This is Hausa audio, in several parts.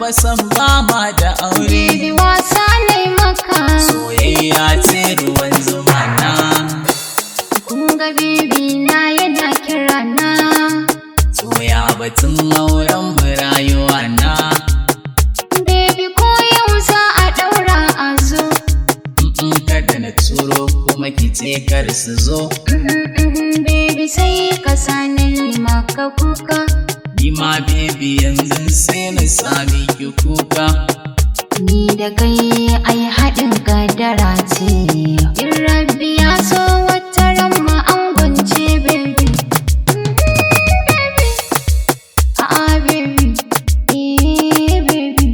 fa san ba ma da aure. Baby, wasa ne maka. Soyayya ce ruwan zuma na. Kun ga baby na yana kira na. Soya batun auren mu rayuwa na. Baby, ko yau za a ɗaura a zo. In kada na turo kuma ki ce kar su zo. Baby, sai ka sani maka kuka. Ni ma baby yanzu sai na sami ki kuka. Ni da kai ai haɗin kadara ce. In Rabbi ya so, wata ran ma an gwance baby. Baby. A'a baby. Eh baby.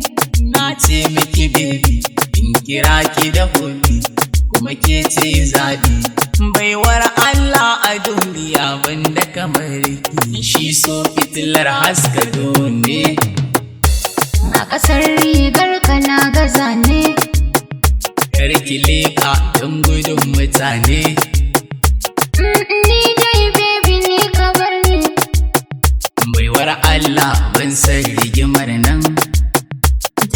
Na ce miki baby, in kira ki da hobi, kuma ke ce zabi. Baiwar Allah a duniya banda kamar ki. Shi so fitilar haska ne. A ƙasar rigar ka na gaza ne. Kar ki leƙa don gudun mutane. Ni dai baby ni ka bar ni. Baiwar Allah, ban san rigimar nan.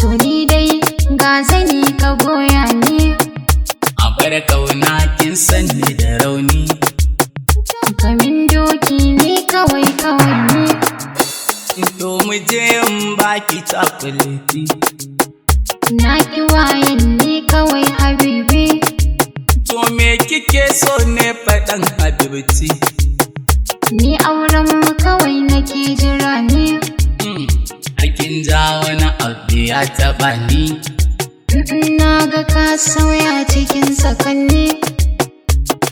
To ni dai ga zani ka goya ni. A bar kauna, kin sani da rauni. Kamin doki ni kawai kawai ni. To mu je in baki cakuleti. Na ki wayan ni kawai habibi. To me kike so ne faɗan habibti? Ni auren mu kawai nake jira ni. Hakin ja wani abu ya taɓa ni. Na ga ka sauya cikin sakanni.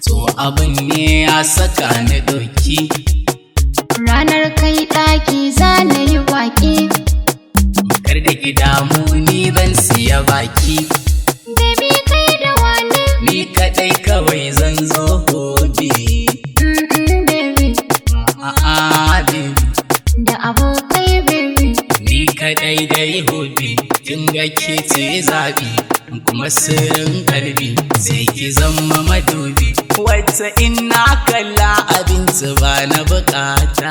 To abin ne ya saka ni ɗauki. Ranar kai ɗaki za na yi baƙi. Kar da ki damu, ni zan siya baki. Baby, kai da wani? Ni kaɗai kawai zan zo hobi. Baby. A'a baby. Da abokai baby. Ni kaɗai dai hobi, kin ga ke ce zaɓi, kuma sirrin kalbi sai ki zama madubi. Wacce ina kalla abinci ba na bukata.